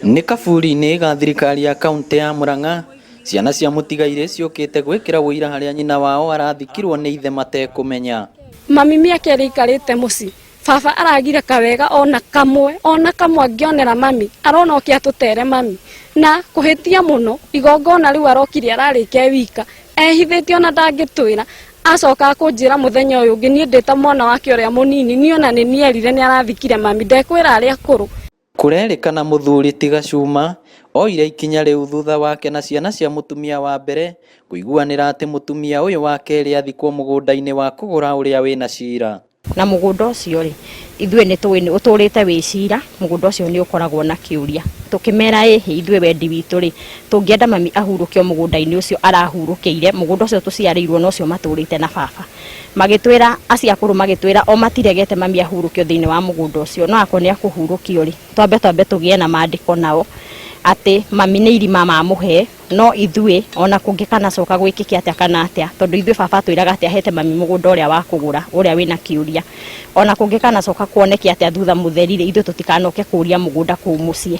Nĩ kaburi-inĩ ga thirikari ya kaũntĩ ya Murang'a, ciana cia mũtigairĩ ciũkĩte gwĩkĩra ũira harĩa nyina wao arathikirwo nĩ ithe matekũmenya. Mami mĩaka ĩrĩa aikarĩte mũciĩ, baba aragire kawega ona kamwe, ona kamwe angĩonera mami, arona oke atũtere mami. Na kũhĩtia mũno, igongona rĩu arokire ararĩka e wika, ehithĩte ona ndangĩtwĩra. Acoka kũnjĩra mũthenya ũyũ ũngĩ niĩ ndĩ ta mwana wake ũrĩa mũnini, niĩ ona nĩ nierire nĩ arathikire mami, ndekwĩra arĩa akũrũ. Kũrerĩkana mũthuri ti Gacuma oire ikinya rĩu thutha wake na ciana cia mũtumia wa mbere kũiguanĩra atĩ mũtumia ũyũ wa kerĩ athikwo mũgũnda-inĩ wa kũgũra ũrĩa wĩna cira. Na mũgũnda ũcio rĩ, ithuĩ nĩ tũĩ ũtũrĩte wĩ cira, mũgũnda ũcio nĩ ũkoragwo na kĩũria. Tũkĩmera ĩhĩ ithuĩ wendi witũ rĩ, tũngĩenda mami ahurũke o mũgũnda-inĩ ũcio arahurũkĩire, mũgũnda ũcio tũciarĩirwo na ũcio matũrĩte na baba. Magĩtwĩra, acio akũrũ magĩtwĩra o matiregete mami ahurũkio thĩinĩ wa mũgũnda ũcio, no akorwo nĩ akũhurũkio rĩ, twambe twambe tũgĩe na mandĩko nao atĩ mami nĩ irima mamũhe, no ithuĩ ona kũngĩkanacoka gwĩkĩke atĩa kana atĩa, tondũ ithuĩ baba atwĩraga atĩ ahete mami mũgũnda ũrĩa wa kũgũra ũrĩa wĩna kĩũria, ona kũngĩkanacoka kuoneke atĩa thutha mũtheri rĩ, ithuĩ tũtikanoke kũria mũgũnda kũu mũciĩ.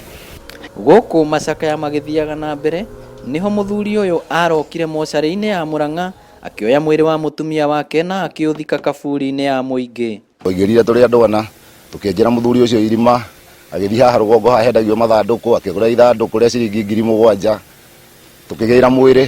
Gũkũ macakaya magĩthiaga na mbere, nĩho mũthuri ũyũ arokire mocarĩ-inĩ ya Murang'a akĩoya mwĩrĩ wa mũtumia wake na akĩũthika kaburi-inĩ ya mũingĩ. Twaingĩrire tũrĩ andũ ana, tũkĩenjera mũthuri ũcio irima, agĩthiĩ haha rũgongo haha hendagio mathandũkũ, akĩgũra ithandũkũ rĩa ciringi 7,000, tũkĩgĩra mwĩrĩ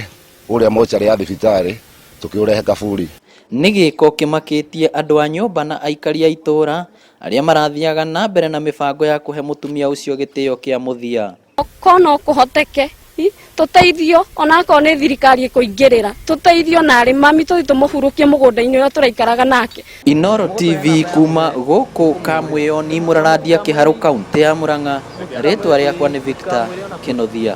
ũrĩa mocarĩ ya thibitarĩ, tũkĩũrehe kaburi. Nĩ gĩko kĩmakĩtie andũ a nyũmba na aikari a itũũra arĩa marathiaga na mbere na mĩbango ya kũhe mũtumia ũcio gĩtĩo kĩa mũthia. Ko no kũhoteke tũteithio onakorwo nĩ thirikari ĩkũingĩrĩra, tũteithio narĩ mami tũthiĩ tũmũhurũkie mũgũnda-inĩ ũrĩa tũraikaraga nake. Inooro TV kuma gũkũ Kamwĩyoni Mũrarandia Kĩharũ kaũntĩ ya Murang'a, rĩtwa rĩakwa nĩ Victor Kĩnuthia.